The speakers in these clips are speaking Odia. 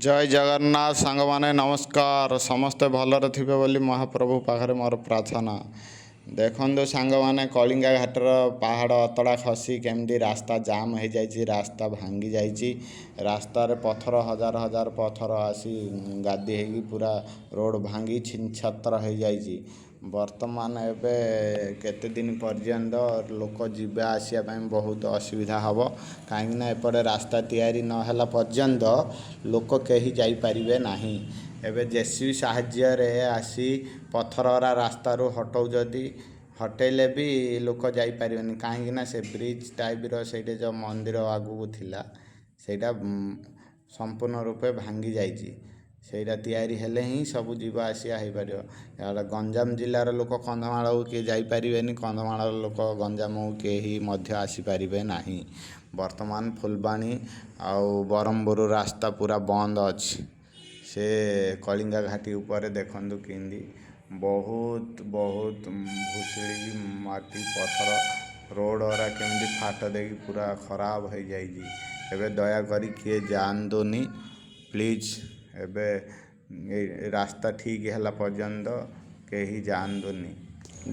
ଜୟ ଜଗନ୍ନାଥ ସାଙ୍ଗମାନେ, ନମସ୍କାର। ସମସ୍ତେ ଭଲରେ ଥିବେ ବୋଲି ମହାପ୍ରଭୁ ପାଖରେ ମୋର ପ୍ରାର୍ଥନା। ଦେଖନ୍ତୁ ସାଙ୍ଗମାନେ, କଳିଙ୍ଗା ଘାଟର ପାହାଡ଼ ଅତଡ଼ା ଖସି କେମିତି ରାସ୍ତା ଜାମ୍ ହେଇଯାଇଛି, ରାସ୍ତା ଭାଙ୍ଗି ଯାଇଛି। ରାସ୍ତାରେ ପଥର, ହଜାର ହଜାର ପଥର ଆସି ଗାଦି ହେଇକି ପୁରା ରୋଡ଼ ଭାଙ୍ଗି ଛିନଛତ୍ର ହେଇଯାଇଛି। ବର୍ତ୍ତମାନ ଏବେ କେତେ ଦିନ ପର୍ଯ୍ୟନ୍ତ ଲୋକ ଯିବା ଆସିବା ପାଇଁ ବହୁତ ଅସୁବିଧା ହେବ, କାହିଁକିନା ଏପଟେ ରାସ୍ତା ତିଆରି ନହେଲା ପର୍ଯ୍ୟନ୍ତ ଲୋକ କେହି ଯାଇପାରିବେ ନାହିଁ। ଏବେ ଜେସିବି ସାହାଯ୍ୟରେ ଆସି ପଥରରା ରାସ୍ତାରୁ ହଟଉଛନ୍ତି। ହଟେଇଲେ ବି ଲୋକ ଯାଇପାରିବେନି, କାହିଁକିନା ସେ ବ୍ରିଜ୍ ଟାଇପ୍ର ସେଇଠି ଯେଉଁ ମନ୍ଦିର ଆଗକୁ ଥିଲା, ସେଇଟା ସମ୍ପୂର୍ଣ୍ଣ ରୂପେ ଭାଙ୍ଗି ଯାଇଛି। ସେଇଟା ତିଆରି ହେଲେ ହିଁ ସବୁ ଯିବା ଆସିବା ହେଇପାରିବ। ଗଞ୍ଜାମ ଜିଲ୍ଲାର ଲୋକ କନ୍ଧମାଳକୁ କିଏ ଯାଇପାରିବେନି, କନ୍ଧମାଳର ଲୋକ ଗଞ୍ଜାମକୁ କେହି ମଧ୍ୟ ଆସିପାରିବେ ନାହିଁ। ବର୍ତ୍ତମାନ ଫୁଲବାଣୀ ଆଉ ବ୍ରହ୍ମପୁର ରାସ୍ତା ପୁରା ବନ୍ଦ ଅଛି। ସେ କଳିଙ୍ଗା ଘାଟି ଉପରେ ଦେଖନ୍ତୁ କେମିତି ବହୁତ ବହୁତ ଭୁଶୁଡ଼ି, ମାଟି ପଥର ରୋଡ଼ରା କେମିତି ଫାଟ ଦେଇକି ପୁରା ଖରାପ ହେଇଯାଇଛି। ଏବେ ଦୟାକରି କିଏ ଯାଆନ୍ତୁନି ପ୍ଲିଜ୍। ଏବେ ଏ ରାସ୍ତା ଠିକ୍ ହେଲା ପର୍ଯ୍ୟନ୍ତ କେହି ଯାଆନ୍ତୁନି।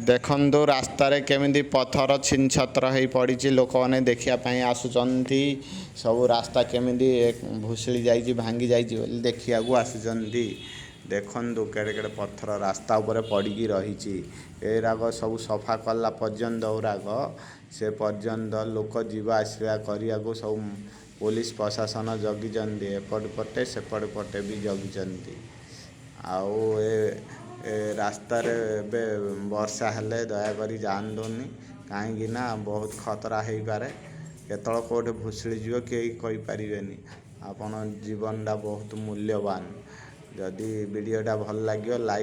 ଦେଖନ୍ତୁ ରାସ୍ତାରେ କେମିତି ପଥର ଛିନଛତ୍ର ହେଇ ପଡ଼ିଛି। ଲୋକମାନେ ଦେଖିବା ପାଇଁ ଆସୁଛନ୍ତି। ସବୁ ରାସ୍ତା କେମିତି ଭୁଶୁଡ଼ି ଯାଇଛି, ଭାଙ୍ଗି ଯାଇଛି ବୋଲି ଦେଖିବାକୁ ଆସୁଛନ୍ତି। ଦେଖନ୍ତୁ କେଡ଼େ କେଡ଼େ ପଥର ରାସ୍ତା ଉପରେ ପଡ଼ିକି ରହିଛି। ଏରାକ ସବୁ ସଫା କଲା ପର୍ଯ୍ୟନ୍ତ ଗୁରାକ, ସେ ପର୍ଯ୍ୟନ୍ତ ଲୋକ ଯିବା ଆସିବା କରିବାକୁ ସବୁ ପୋଲିସ ପ୍ରଶାସନ ଜଗିଛନ୍ତି। ଏପଟ ପଟେ ସେପଟ ପଟେ ବି ଜଗିଛନ୍ତି। ଆଉ ଏ ଏ ରାସ୍ତାରେ ଏବେ ବର୍ଷା ହେଲେ ଦୟାକରି ଯାଆନ୍ତୁନି, କାହିଁକିନା ବହୁତ ଖତରା ହେଇପାରେ। କେତେବେଳେ କେଉଁଠି ଭୁଶୁଡ଼ି ଯିବ, କେହି କହିପାରିବେନି। ଆପଣ ଜୀବନଟା ବହୁତ ମୂଲ୍ୟବାନ। ଯଦି ଭିଡ଼ିଓଟା ଭଲ ଲାଗିବ, ଲାଇକ୍